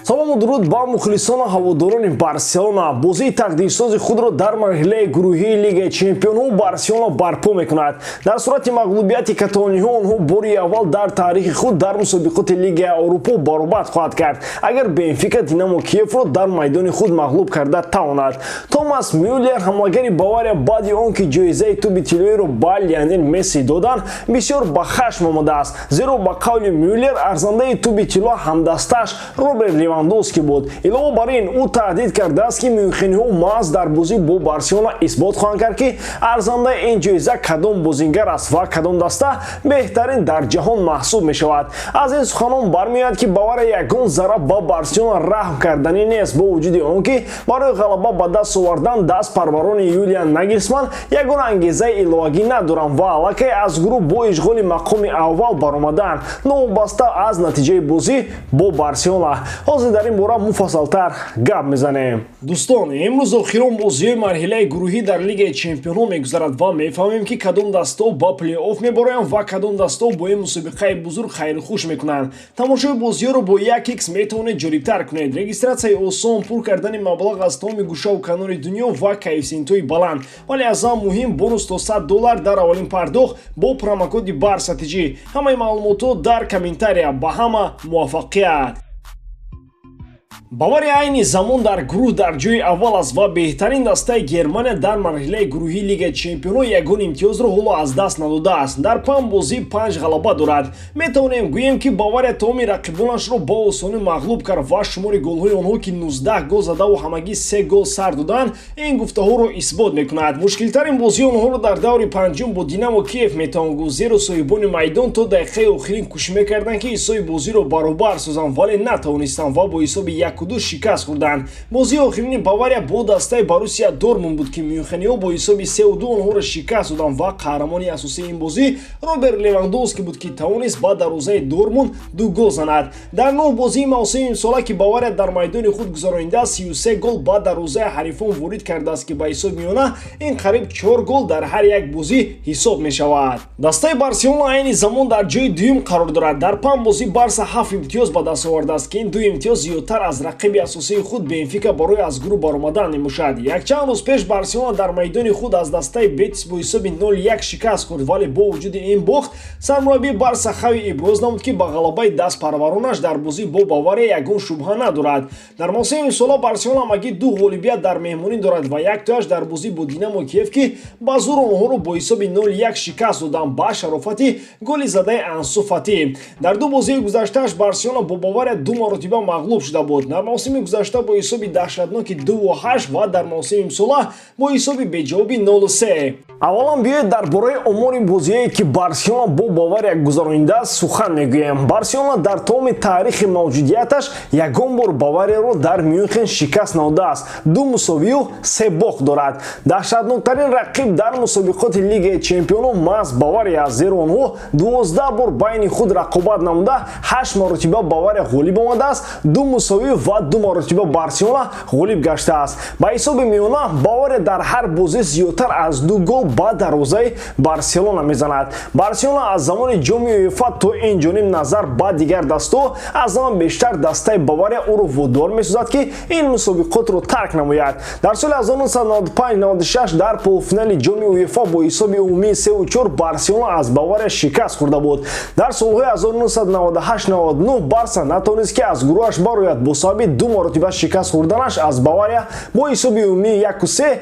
Салому дуруд ба мухлисону ҳаводорони Барселона. Бозии тақдирсози худро дар марҳилаи гурӯҳии Лигаи чемпионҳо Барселона барпо мекунад. Дар сурати мағлубияти каталониҳо, онҳо бори аввал дар таърихи худ дар мусобиқоти Лигаи Аврупо баробат хоҳад кард, агар Бенфика Динамо Киевро дар майдони худ мағлуб карда тавонад. Томас Мюллер, ҳамлагари Бавария, баъди он ки ҷоизаи тӯби тиллоиро ба Лионел Месси доданд, бисёр ба хашм омадааст, зеро ба қавли Мюллер, арзандаи тӯби тилло ҳамдастааш Роберт Левандовски буд. Илова бар ин, ӯ таҳдид кардааст, ки мюнхениҳо маҳз дар бозӣ бо Барселона исбот хоҳанд кард, ки арзандаи ин ҷоиза кадом бозингар аст ва кадом даста беҳтарин дар ҷаҳон маҳсуб мешавад. Аз ин суханон бармеояд, ки Бавария ягон зарра ба Барселона раҳм карданӣ нест, бо вуҷуди он ки барои ғалаба ба даст овардан дастпарварони Юлиан Нагелсман ягон ангезаи иловагӣ надоранд ва аллакай аз гурӯҳ бо ишғоли мақоми аввал баромаданд, новобаста аз натиҷаи бозӣ бо Барселона. Ҳозир дар ин бора муфассалтар гап мезанем. Дӯстон, имрӯз охирон бозиҳои марҳилаи гурӯҳӣ дар Лигаи чемпионҳо мегузарад ва мефаҳмем, ки кадом дастаҳо ба плей-офф мебароянд ва кадом дастаҳо бо ин мусобиқаи бузург хайрухуш мекунанд. Тамошои бозиҳоро бо 1x метавонед ҷолибтар кунед. Регистратсияи осон, пур кардани маблағ аз тамоми гӯшаву канори дунё ва коэффисиентҳои баланд, вале аз ҳама муҳим, бонус то 100 доллар дар аввалин пардохт бо промокоди БАРСАТЖ. Ҳамаи маълумотҳо дар комментария. Ба ҳама муваффақият! Бавария айни замон дар гурӯҳ дар ҷои аввал аст ва беҳтарин дастаи Германия дар марҳилаи гурӯҳии Лигаи чемпионҳо ягон имтиёзро ҳоло аз даст надодааст. Дар панҷ бозӣ панҷ ғалаба дорад. Метавонем гӯем, ки Бавария тамоми рақибонашро бо осонӣ мағлуб кард ва шумори голҳои онҳо, ки 19 гол задаву ҳамагӣ се гол сар доданд, ин гуфтаҳоро исбот мекунад. Мушкилтарин бозии онҳоро дар даври панҷум бо Динамо Киев метавон гуфт, зеро соҳибони майдон то дақиқаи охирин кӯшиш мекарданд, ки ҳисоби бозиро баробар созанд, вале натавонистанд ва бо ҳисоби 1-2 шикаст хӯрданд. Бозии охирини Бавария бо дастаи Боруссия Дортмунд буд, ки мюнхениҳо бо ҳисоби 3-2 онҳоро шикаст доданд ва қаҳрамони асосии ин бозӣ Роберт Левандовски буд, ки тавонист ба дарвозаи Дортмунд ду гол занад. Дар нӯҳ бозии мавсими имсола, ки Бавария дар майдони худ гузаронидааст, 33 гол ба дарвозаи ҳарифон ворид кардааст, ки ба ҳисоби миёна ин қариб чор гол дар ҳар як бозӣ ҳисоб мешавад. Дастаи Барселона айни замон дар ҷои дуюм қарор дорад. Дар панҷ бозӣ Барса ҳафт имтиёз ба даст овардааст, ки ин ду имтиёз зиёдтар аз рақиби асосии худ Бенфика барои аз гурӯҳ баромадан мебошад. Якчанд рӯз пеш Барселона дар майдони худ аз дастаи Бетис бо ҳисоби 0-1 шикаст хӯрд, вале бо вуҷуди ин бохт сармураббии Барса Хави иброз намуд, ки ба ғалабаи дастпарваронаш дар бозӣ бо Бавария ягон шубҳа надорад. Дар мавсими имсола Барселона ҳамагӣ ду ғолибият дар меҳмонӣ дорад ва яктояш дар бозӣ бо Динамо Киев, ки ба зур онҳоро бо ҳисоби 0-1 шикаст доданд ба шарофати голи задаи Ансу Фати. Дар ду бозии гузаштааш Барселона бо Бавария ду маротиба мағлуб шуда буд: дар мавсими гузашта бо ҳисоби даҳшатноки 2-8 ва дар мавсими имсола бо ҳисоби беҷавоби 0-3. Аввалан биёед, дар бораи омори бозиҳое, ки Барселона бо Бавария гузаронидааст, сухан мегӯем. Барселона дар тамоми таърихи мавҷудияташ ягон бор Баварияро дар Мюнхен шикаст надодааст: ду мусовию се бохт дорад. Даҳшатноктарин рақиб дар мусобиқоти Лигаи чемпионҳо маҳз Бавария аст, зеро онҳо 12 бор байни худ рақобат намуда, ҳашт маротиба Бавария ғолиб омадааст, ду мусовӣ ва ду маротиба Барселона ғолиб гаштааст. Ба ҳисоби миёна Бавария дар ҳар бозӣ зиёдтар аз ду гол ба дарвозаи Барселона мезанад. Барселона аз замони ҷоми УЕФА то ин ҷониб назар ба дигар дастаҳо аз ҳама бештар дастаи Бавария ӯро водор месозад, ки ин мусобиқотро тарк намояд. Дар соли 1995-96 дар полуфинали ҷоми УЕФА бо ҳисоби умумии 3-4 Барселона аз Бавария шикаст хӯрда буд. Дар солҳои 1998-99 Барса натавонист, ки аз гурӯҳаш барояд, бо сабаби ду маротиба шикаст хӯрданаш аз Бавария бо ҳисоби умумии 1-3.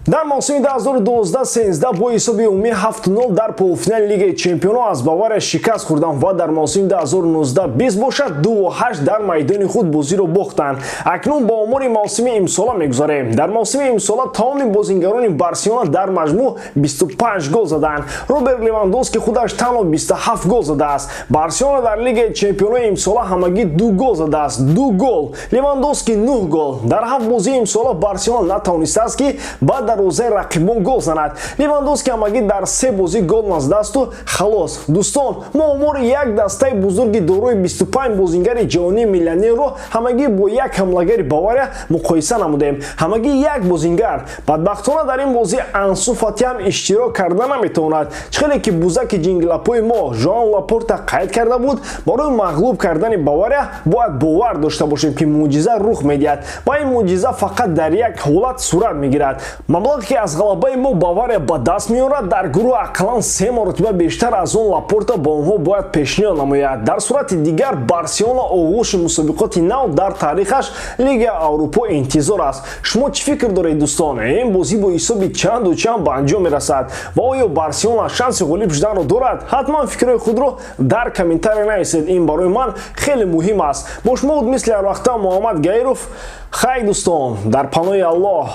Дар мавсими 2012-13 бо ҳисоби умумии 7-0 дар полуфинали Лигаи чемпионҳо аз Бавария шикаст хӯрданд ва дар мавсими 2019-20 бошад, 2-8 дар майдони худ бозиро бохтанд. Акнун ба омори мавсими имсола мегузарем. Дар мавсими имсола тамоми бозингарони Барселона дар маҷмӯъ 25 гол заданд. Роберт Левандовски худаш танҳо 27 гол задааст. Барселона дар Лигаи чемпионҳои имсола ҳамагӣ ду гол задааст, ду гол, Левандовски 9 гол. Дар ҳафт бозии имсола Барселона натавонистааст, ки ба Дарвозаи рақибон гол занад. Левандовски ҳамагӣ дар се бозӣ гол назадасту халос. Дӯстон, мо омори як дастаи бузурги дорои 25 бозингари ҷаҳонии миллионерро ҳамагӣ бо як ҳамлагари Бавария муқоиса намудем. Ҳамагӣ як бозингар. Бадбахтона, дар ин бозӣ Ансу Фати ҳам иштирок карда наметавонад. Чӣ хеле ки бузаки ҷинглапои мо Жоан Лапорта қайд карда буд, барои мағлуб кардани Бавария бояд бовар дошта бошем, ки мӯъҷиза рух медиҳад, ва ин мӯъҷиза фақат дар як ҳолат сурат мегирад: маблағе, ки аз ғалабаи мо Бавария ба даст меорад, дар гурӯҳ ақаллан се маротиба бештар аз он Лапорта ба онҳо бояд пешниҳод намояд. Дар сурати дигар Барселона оғоши мусобиқоти нав дар таърихаш, Лигаи Аврупо, интизор аст. Шумо чӣ фикр доред, дӯстон? Ин бозӣ бо ҳисоби чанду чанд ба анҷом мерасад ва оё Барселона шанси ғолиб шуданро дорад? Ҳатман фикрҳои худро дар комментария нависед, ин барои ман хеле муҳим аст. Бо шумо буд, мисли ҳарвақта, Муҳаммад Гаиров. Хай, дӯстон, дар паноҳи Аллоҳ.